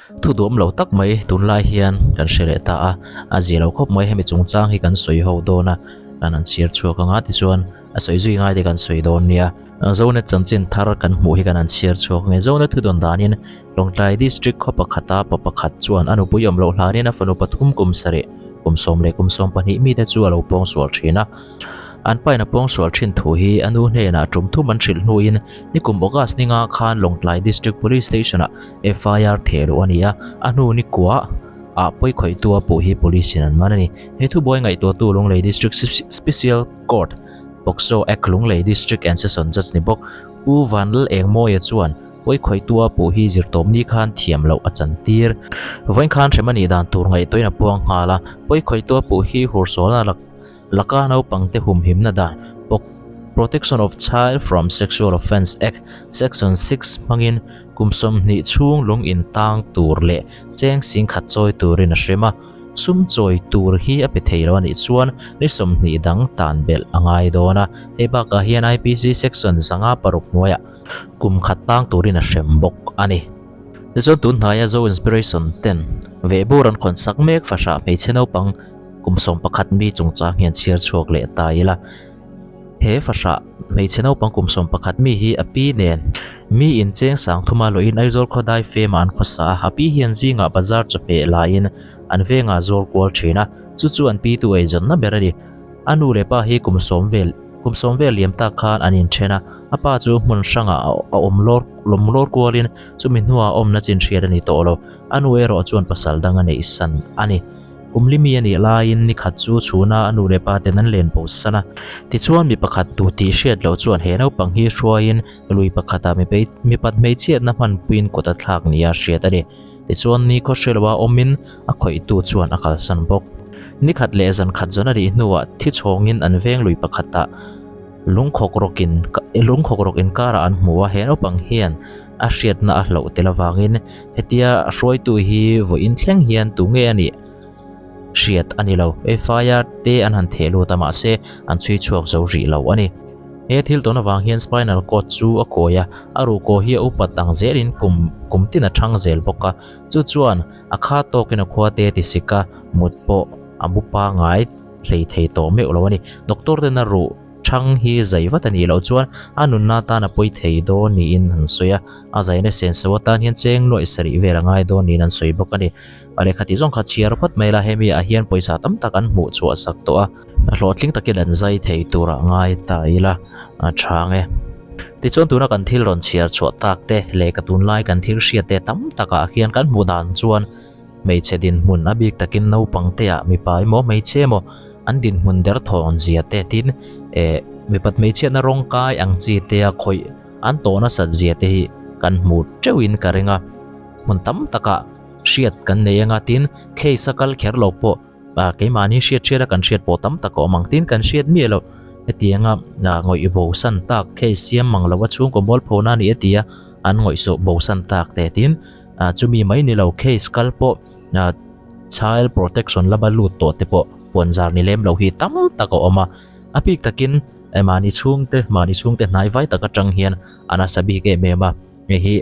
Thu duam lo tak mai tunlai hian kan hre leh ta a, a zia lo khawp mai hemi chungchang hi kan sawi ho dawn a, kan han chhiar chhuak anga tichuan a sawi zui ngai te kan sawi dawn nia. Zonet chanchin thar kan hmuh hi kan han chhiar chhuak nge Zonet thu dawn danin Lawngtlai District khaw pakhata pa pakhat chuan a nupui awm loh hlanin a fanu pathum kum sarih kum sawm leh kum sawm pahnih mite chu a lo pawngsual thin a. An pain a pawngsual thin thu hi a nu hnenah tum thum an hrilh hnuin nikum August ninga khan Lawngtlai District Police Station-ah FIR theh luh a ni a, a hnu ni kuah ah pawi khawihtu a puh hi Police in an man a ni. He thubuai ngaihtuahtu Lunglei District Special Court, POCSO Act Lunglei District and Session Judge ni bawk Pu Vanlal Engmawia chuan pawi khawihtu a puh hi zirtawpni khan thiam loh a chantir. Vawiin khan hrem a nih dan tur ngaihtuahin a puang nghal a, pawi khawihtu a puh hi hursualna lak Laka naupangte humhimna dan Pok Protection of Child from Sexual Offence Act Section 6 hmangin kum 20 chhung lung in tang tur leh cheng sing khat chawi turin a hrem a. Sum chawi tur hi a pe thei lo a nih chuan ni 20 dang tan belh a ngai dawn a. Hei bakah hian IPC Section 506 hnuaiah kum khat tang turin a hrem bawk a ni. Tichuan tun hnaia Zo Inspiration ten vehbur an khawn sak mek fahrah hmeichhe naupang Kum 11 mi chungchang hian chhiar chhuak leh ta ila. He fahrah hmeichhe naupang kum 11 mi hi a pi nen mi incheng sang thuma lawhin Aizawl khawdai fema an khawsa a, a pi hian zingah bazar chawhmeh laiin an vengah zawl kual thin a, chu chu an pi tu eizawnna ber a ni. A nu leh pa hi kum sawm vel kum sawm vel liam tak khan an inthen a, a pa chu hmun hrangah a awm lawr lawm lawr kualin chumi hnuah awmna chin hriat a ni tawh lo. A nu erawh chuan pasal dang a neih san a ni. Kum limi a nih laiin ni khat chu chhuna a nu leh pa ten an len bo san a. Tichuan mi pakhat tu tih hriat loh chuan he naupang hi hruaiin lui pakhatah mipat hmeichhiatna hmanpuiin kut a thlak nia hriat a ni. Tichuan ni khaw hre loa awmin a khawihtu chuan a kalsan bawk. Ni khat leh zan khat zawn a nih hnuah thi chhawngin an veng lui pakhatah lungkhawk rawkin lungkhawk rawk inkarah an hmu a, he naupang hian a hriatna a hloh tel avangin hetia hruaitu hi vawiin thleng hian tu nge a nih hriat a ni lo. FIR te an han theh lut a mahse an chhui chhuak zo rih lo a ni. He thil tawn avang hian spinal cord chu a kawi a, a ruhkaw hi a upat ang zelin kum kum tin a thang zel bawk a, chu chuan a kha tawkin a khua te ti sik a, mut pawh a mu pangai hlei thei tawh meuh lo a ni. Doctor ten a ruh Thang hi zai vat a nih loh chuan a nunna atan a pawi thei dawn niin an sawi a, a zaina senso atan hian cheng nuaih sarih vel a ngai dawn niin an sawi bawk a ni. A lehkha tih zawng kha chhiar phawt mai la, hemi ah hian pawisa tam tak an hmuh chhuah sak tawh a, hlawhtling takin an zai thei turah ngai ta ila a tha ang e. Tichuan tuna kan thil rawn chhiar chhuah tak te leh ka tunlai kan thil hriat te tam takah hian kan hmuh dan chuan hmeichhe dinhmun a bik takin naupang te ah mipa emaw hmeichhe emaw an dinhmun der thawn zia te tin eh mipat hmeichhiatna rawng kai ang chi te a khawih an tawh nasat zia te hi kan hmu teuh in ka ring a hmun tam takah hriat kan nei anga tin case a kal kher lo pawh ah keimahni hriat hriat a kan hriat pawh tam tak a awm ang tin kan hriat miah loh hetianga ah ngawih bo san tak case siam mang lo a chhungkaw mualpho na a ni a ti a an ngawih sawh bo san tak te tin ah chumi mai ni lo case kal pawh ah child protection lama lut tawh te pawh puan zar ni lem lo hi tam tak a awm a a bik takin mahni chhungte mahni chhungte hnai vai tak atang hian a nasa bik em em a hei hi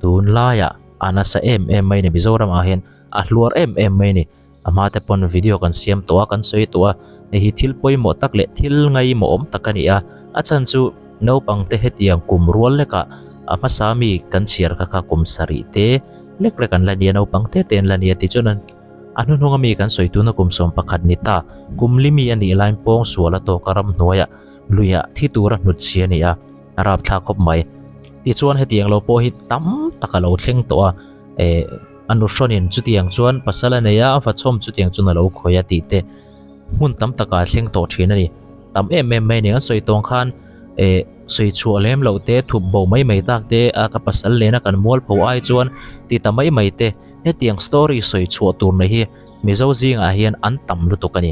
tunlaiah a nasa em em mai a ni Mizoram ah hian a hluar em em mai a ni a hma te pawn video kan siam tawh a kan sawi tawh a hei hi thil pawimawh tak leh thil ngaimawh awm tak a ni a a chhan chu naupang te hetiang kum rual lekah a hmasa mi kan chhiar kha kha kum sarih te lek lek an la nia naupang te te an la nia tichuan an a hnuhnung ami kan sawi tuna kum 11 ni ta kum limi a nih laiin pawng sual a tawk a ramhnuaiah luiah thi tura hnut chhi a ni a a rapthlak khawp mai tichuan hetiang lo pawh hi tam tak a lo thleng tawh a eh a nu hrawnin chutiang chuan pasal a nei a a va chhawm chutiang chuan a lo khawi a tih te hmun tam takah a thleng tawh thin a ni tam em em mai a ni an sawi tawng khan eh sawi chhuah lem loh te thup bo mai mai tak te a ka pasal lena kan mual pho ai chuan ti ta mai mai te hetiang story sawi chhuah tur nei hi Mizo zingah hian an tam lutuk a ni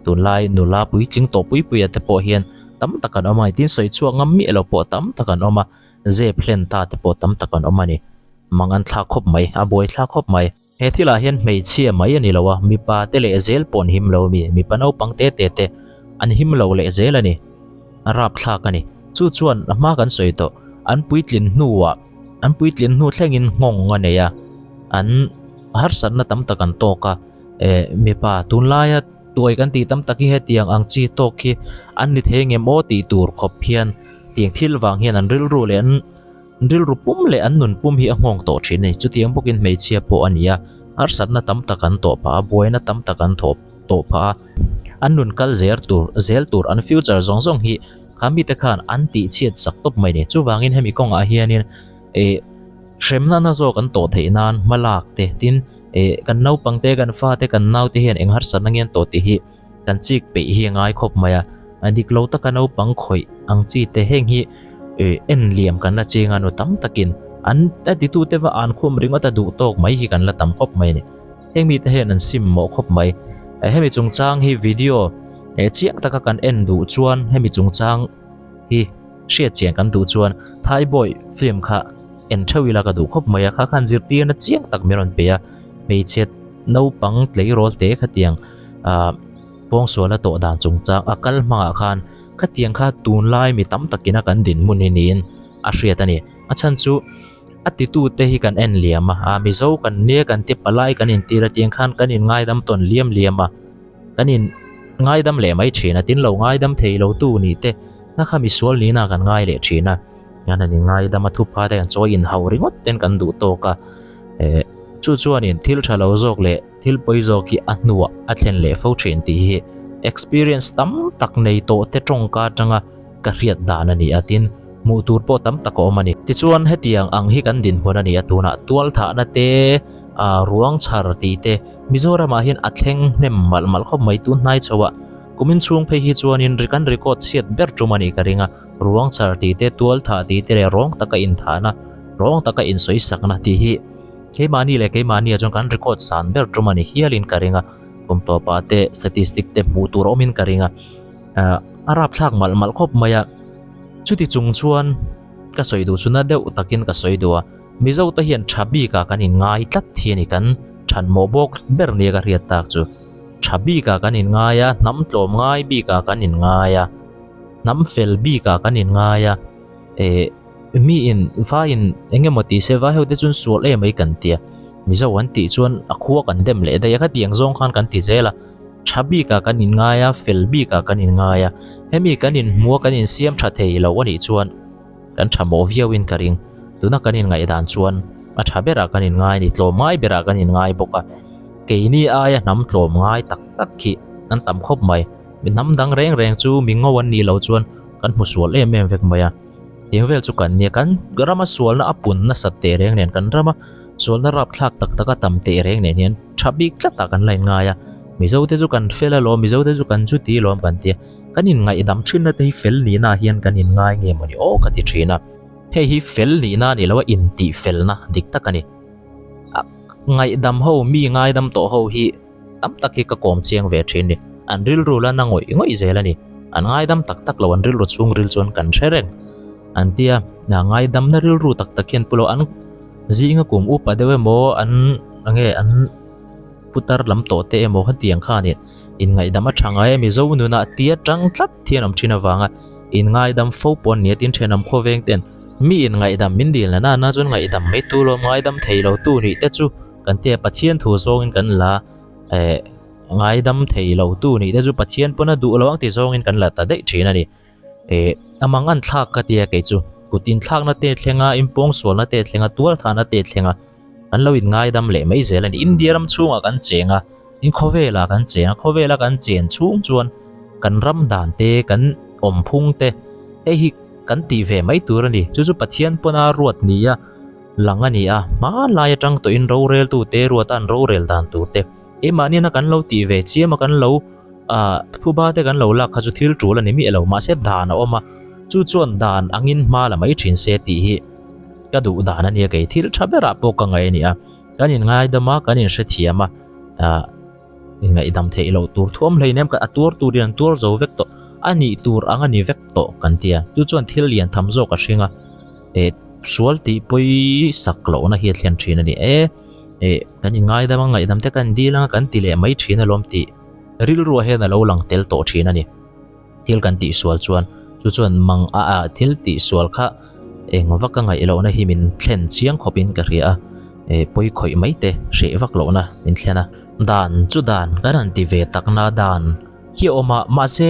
tunlai nula puitling tawh pui pui ah te pawh hian tam tak an awm a tin sawi chhuak ngam miah lo pawh tam tak an awm a zep hlen ta te pawh tam tak an awm a ni mang an thlak khawp mai a buai thlak khawp mai. He thilah hian hmeichhia mai a ni lo a, mipa te leh zel pawh an him lo a mi, mipa naupang te te te an him lo leh zel a ni, a rapthlak a ni. Chu chuan a hma kan sawi tawh, an puitlin hnuah, an puitlin hnu thlengin nghawng a nei a, An harsatna tam tak an tawk a, eh mipa tunlaia tuai kan tih tam tak hi hetiang ang chi tawk hi an ni thei ngem aw tih tur khawp hian tiang thil vang hian an rilru leh an rilru pum leh an nun pum hi a nghawng tawh thin a ni. Chutiang bawkin hmeichhia pawh a ni a, harsatna tam tak an tawh phah a, buaina tam tak an thawh tawh phah a, an nun kal zel tur zel tur an future zawng zawng hi kha mite khan an tih chhiat sak tawp mai a ni. Chuvangin hemi kawngah hianin eh hremna na zawk an tawh theih nan hma lak te tin eh kan naupang te kan fa te kan nau te hian eng harsatna nge an tawh tih hi kan chik peih hi a ngai khawp mai a, a dik lo taka naupang khawih ang chi te heng hi eh en liam kan la cheng a nu tam takin an a titu te va an khum ringawt a duh tawk mai hi kan la tam khawp mai a ni. Heng mite hian an sim mawh khawp mai. Hemi chungchang hi video eh chiang taka kan en duh chuan hemi chungchang hi hriat chian kan duh chuan Thai Boy film kha en theuh ila ka duh khawp mai a, kha khan zirtirna chiang tak min rawn pe a, hmeichhe naupang tleirawl te khatiang ah pawngsualna tawh dan chungchang a kal hmangah khan khatiang kha tunlai mi tam takin a kan dinhmun hi niin a hriat a ni. A chhan chu a titute hi kan en liam a, ah Mizo kan nia kan ti palai kan intir a tiang khan kan inngaidam tawn liam liam a. Kan in ngaidam leh mai thin a, tin lo ngaidam thei lo tu nih te na kha misual nihna kan ngai leh thin a, hian han in ngaidam a thupha te kan chawi in hauh ringawt ten kan duh tawk a, eh chu chuanin thil tha lo zawk leh thil pawi zawk hi a hnuah a thlen leh fo thin tih hi experience tam tak nei tawh te tawngka atanga ka hriat dan a ni a, tin hmuh tur pawh tam tak a awm a ni. Tichuan hetiang ang hi kan dinhmun a ni a, tunah tualthahna te ah ruang chhar tih te Mizoramah hian a thleng hnem malh malh khawp mai tun hnai chho a, kumin chhung phei hi chuanin ri kan record chhiat ber tum a nih ka ring a, ruang chhar tih te, tual thah tih te leh rawng taka inthahna, rawng taka insawisakna tih hi keimahni leh keimahniah chuan kan record san ber tum a ni hialin ka ring a, kum tawpah te statistic te hmuh tur awmin ka ring a, ah a rapthlak malh malh khawp mai a, chuti chung chuan ka sawi duh chu na deuh takin ka sawi duh a. Mizo te hian tha bik ah kan in ngai tlat hi a ni kan than mawh bawk ber nia ka hriat tak chu. Tha bik ah kan in ngai a, hnam tlawm ngai bik ah kan in ngai a, hnam fel bik ah kan in ngai a, eh mi in vai in eng emaw ti se vai ho te chuan sual em mai kan tia. Mizo an tih chuan a khua kan dem leh daih a khatiang zawng khan kan ti zel a. Tha bik ah kan in ngai a, fel bik ah kan in ngai a, hemi kan in hmuh a kan in siam tha thei lo a nih chuan. Kan tha mawh viau in ka ring. Tuna kan inngaihdan chuan a tha berah kan inngai a ni, tlawmngai berah kan inngai bawk a. Keini aia hnam tlawmngai tak tak khi an tam khawp mai. Mi hnam dang reng reng chu mi ngo an nih loh chuan kan hmu sual em em vek mai a. Tiang vel chu kan nia, kan rama sualna a pun nasat teh reng nen, kan rama sualna rapthlak tak tak a tam teh reng nen hian tha bik tlatah kan la inngai a. Mizo te chu kan fel alawm, Mizo te chu kan chuti alawm kan ti a. Kan inngaihdam thinna te hi fel nihna ah hian kan inngai nge mawni aw ka ti thin a. Hei hi fel nihna a ni lo a, intih felna dik tak a ni. A ngaihdam ho, mi ngaidam tawh ho hi tam tak hi ka kawm chiang ve thin ni. An rilru la na ngawih ngawih zel a ni. An ngaidam tak tak lo, an rilru chhungril chuan kan hre reng. An tia, ngaidamna rilru tak tak hian pu lo, an zinga kum upa deuh emaw an nge an putar lam tawh te emaw hetiang khanin Inngaihdam a tha ngai a, Mizo nunah tia tang tlat hian awm thin avanga inngaidam fo pawh an ni a, tin thenawm khawveng ten mi inngaihdam min dil na nana chuan ngaihdam mai tu lawm ngaidam thei lo tu nih te chu kan tia Pathian thu zawngin kan la eh ngaidam thei lo tu nih te chu Pathian pawn a duh lo ang ti zawngin kan la ta daih thin a ni. Eh a mang an thlak ka tia kei chu kut inthlakna te thleng a, inpawngsualna te thleng a, tualthahna te thleng a kan lo inngaidam leh mai zel a ni. India ram chhungah kan cheng a. In khawvelah kan chen a, khawvela kan chen chhung chuan kan ram dan te, kan awm phung te hei hi kan tih ve mai tur a ni. Chu chu Pathian pawna ruat ni a lang a ni a, hmanlai atang tawhin roreltu te ruata an rorel dan tur te keimahniana kan lo tih ve chiam a, kan lo ah phuba te kan lo lak kha chu thil tul a ni miah lo. Mahse dan a awm a, chu chuan dan angin hma la mai thin se tih hi ka duh dan a nia kei thil tha berah pawh ka ngaih a ni a. Kan inngaidam a, kan inhrethiam a, ah inngaihdam theih loh tur thuam hleinem a tuar tur hian an tuar zo vek tawh, a nih tur ang a ni vek tawh kan ti a, chu chuan thil lian tham zawk a hring a, eh sual tih pawi sak lohna hi a thlen thin a ni e, eh kan inngaidam a, ngaihdam te kan dil anga kan ti leh mai thin alawm tih rilruah hian a lo lang tel tawh thin a ni. Thil kan tihsual chuan chu chuan mang a ah thil tihsual kha eng vak a ngaih lohna hi min thlen chiang khawpin ka hria a. Eh pawi khawih mai te hreh vak lohna min thlen a. Dan chu dan kan han ti ve takna dan hi a awm a, mahse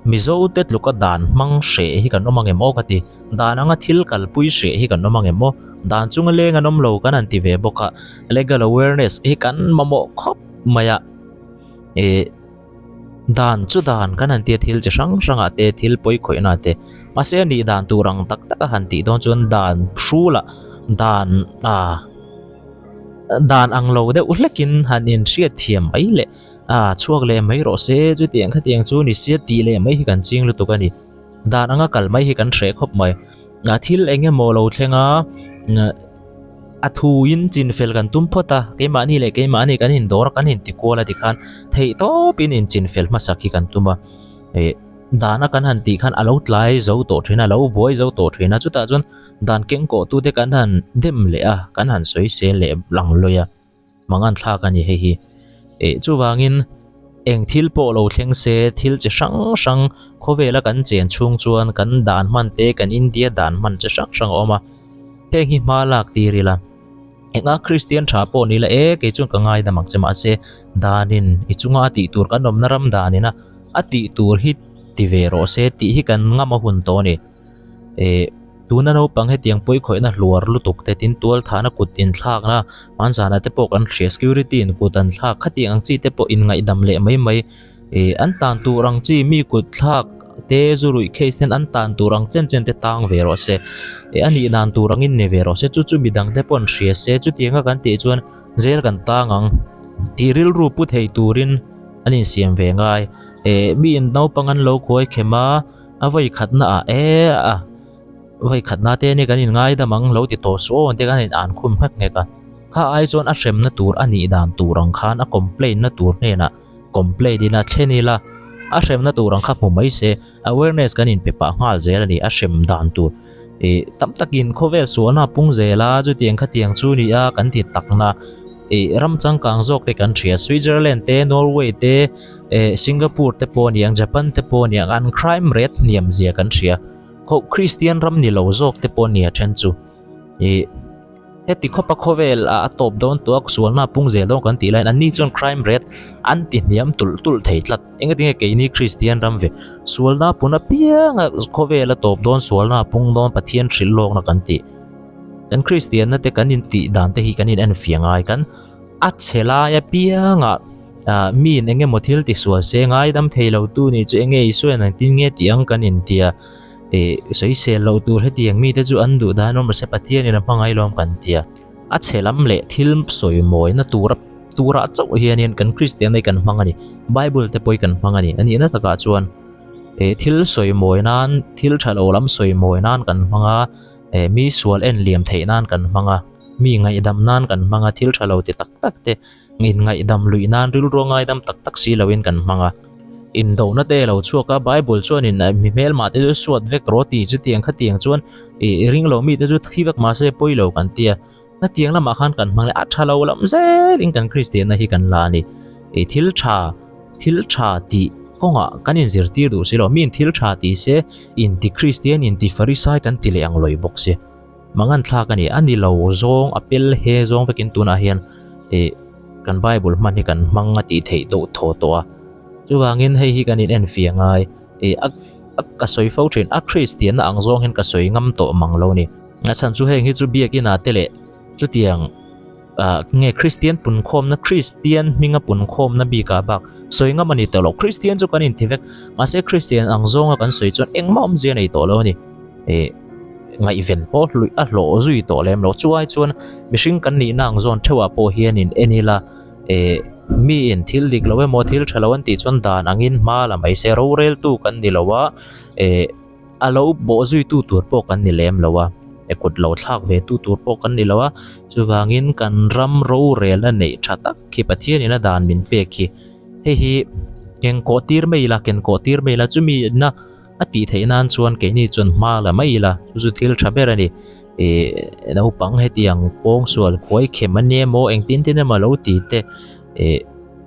Mizo te tluka dan hmang hreh hi kan awm ang em aw ka ti. Dan anga thil kalpui hreh hi kan awm ang em aw. Dan chunga leng an awm lo kan han ti ve bawk a, legal awareness hi kan mamawh khawp mai a. Eh. Dan chu dan kan han tia thil chi hrang hrangah te thil pawi khawihna te mahse a nih dan tur ang tak tak a han tih dawn chuan dan hrulah dan ah dan ang lo deuh hlekin han inhriat thiam mai leh ah chhuak leh mai rawh se chutiang khatiang chu ni sia tih leh mai hi kan ching lutuk a ni dan anga kal mai hi kan hreh khawp mai ah thil eng emaw lo thleng a. A thuin chinfel kan tum phawt a, keimahni leh keimahni kan indawr a, kan intikual a tikhan theihtawpin inchinfel hmasak hi kan tum a. Ih dana kan han tih khan a lo tlai zo tawh thin a, a lo buai zo tawh thin a, chutah chuan dan kengkawhtute kan han dem leh a, kan han sawisel leh lang lawi a. Mangan thlak a ni hei hi. Eh chuvangin eng thil pawh lo thleng se thil chi hrang hrang khawvela kan chen chhung chuan kan dan hman te kan India dan hman chi hrang hrang a awm a. Heng hi hma lak tir ila. Enga Kristian tha pawh ni la e kei chuan ka ngaidam ang che mahse danin i chunga a tih tur kan awmna ram danin a a tih tur hi ti ve rawh se tih hi kan ngam a hun tawh a ni. Eh tuna naupang hetiang pawi khawihna hluar lutuk te tin tual thahna kut inthlakna hmanzana te pawh kan hria security in kut an thlak khatiang ang chi te pawh inngaihdam leh mai mai eh an tan tur ang chi mi kut thlak te zu ruih case ten an tan tur ang chen chen te tang ve rawh se eh a nih dan tur angin ni ve rawh se chu chu midang te pawh an hria se chutianga kan tih chuan zel kan tang ang tih rilru pu thei turin an insiam ve ngai eh miin naupang an lo khuai khem a. A vawi khatna ah e a vawi khatna te ania kan inngaidam ang lo ti tawh suh aw ang te khan a in an khum nghek nghek a. Kha ai chuan a hremna tur a nih dan tur ang khan a complaint na tur hnenah complaint ila thlen ila a hremna tur ang kha hmu mai se awareness kan inpe pah nghal zel a ni a hrem dan tur ih tam takin khawvel sualna a pung zel a chutiang khatiang chu ni a kan ti takna ih ram changkang zawk te kan hria Switzerland te Norway te. Eh Singapore te pawh aniang Japan te pawh aniang an crime rate hniam zia kan hria kho Christian ram ni lo zawk te pawh ania then chu ih heti khawpa khawvel a tawp dawn tawh a sualna a pung zel dawn kan tih laiin anni chuan crime rate an ti hniam tulh tulh thei tlat engatinge keini Christian ram ve sualna pun apianga khawvel a tawp dawn sualna a pung dawn Pathian hrilh lawkna kan tih kan Christian na te kan intih dan te hi kan in enfiah ngai kan A chhe lai apiangah ah miin eng emaw thil tisual se ngaidam thei lo tu nih chu enge Isuain an tin nge tih ang kan intia ih sawisel loh tur hetiang mite chu an duh dan awm rawh se Pathianin a hmangaih lawm kan tia. A chhe lam leh thil sawi mawina tura turah chauh hianin kan Kristianna hi kan hmang a ni, Bible te pawh hi kan hmang a ni. A nihna takah chuan eh thil sawi mawi nan thil tha lo lam sawi mawi nan kan hmang a, eh mi sual en liam theih nan kan hmang a. Mi ngaihdam nan kan hmang a, thil tha lo ti tak tak te inngaihdam luih nan rilru ngaidam tak tak si loin kan hmang a. Indona te lo chhuak a, Bible chuanin mi hmelmah te chu suat vek rawh ti chutiang khatiang chuan ih ring lo mite chu thi vek mahse pawi lo kan ti a. Khatiang lamah khan kan hmang leh a tha lo lam zelin kan Kristianna hi kan la a ni. Ih thil tha thil tha tih kawngah kan inzirtir duh si lo, miin thil tha ti se inti Kristian inti Farisai kan ti leh ang lawi bawk si. Mangan thlak a ni. A ni lo zawng, a pel he zawng vekin tunah hian ih kan Bible hman hi kan hmang a tih theih deuh thaw tawh a. Chuvangin hei hi kan in enfiah ngai. Ih a a ka sawi fo thin. A Kristianna ang zawng hian ka sawi ngam tawh mang lo ni. A chhan chu heng hi chu biakinah te leh chutiang. Ah nge Kristian punkhawmna Kristian hminga punkhawmna bikah bak sawi ngam a ni tawh lo. Kristian chu kan inti vek mahse Kristian ang zawnga kan sawi chuan engmah awmzia a nei tawh lo a ni. Ih ngaihven pawh hluih a hlawh zui tawh lem lo. Chu ai chuan mihring kan nihna ang zawn theuhah pawh hian in en ila ih miin thil dik lo emaw thil tha lo an tih chuan dan angin hma la mai se roreltu kan ni lo a ih. A lo bawh zuitu tur pawh kan ni lem lo a, e kut lo thlak ve tu tur pawh kan ni lo a, chuvangin kan ram rorelna neih tha tak khi Pathianin a dan min pek hi hei hi kenkawh tir mai ila, kenkawh tir mai ila chumi na a tih theih nan chuan keini chuan hma la mai ila chu chu thil tha ber a ni. Ih naupang hetiang pawngsual khuai khem a nia maw engtin tin emaw lo ti te ih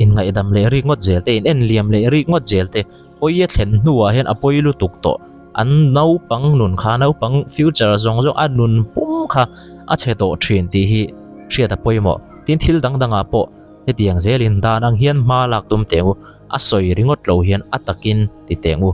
inngaihdam leh rik ngawt zel te in enliam leh rik ngawt zel te. Pawi a thlen hnuah hian a pawi lutuk tawh. An naupang nun kha, naupang future zawng zawng a nun pum kha a chhe tawh thin tih hi Hriat a pawimawh. Tin thil dang dangah pawh hetiang zelin dan ang hian hma lak tum teh u, a sawi ringawt lo hian a takin ti teh u.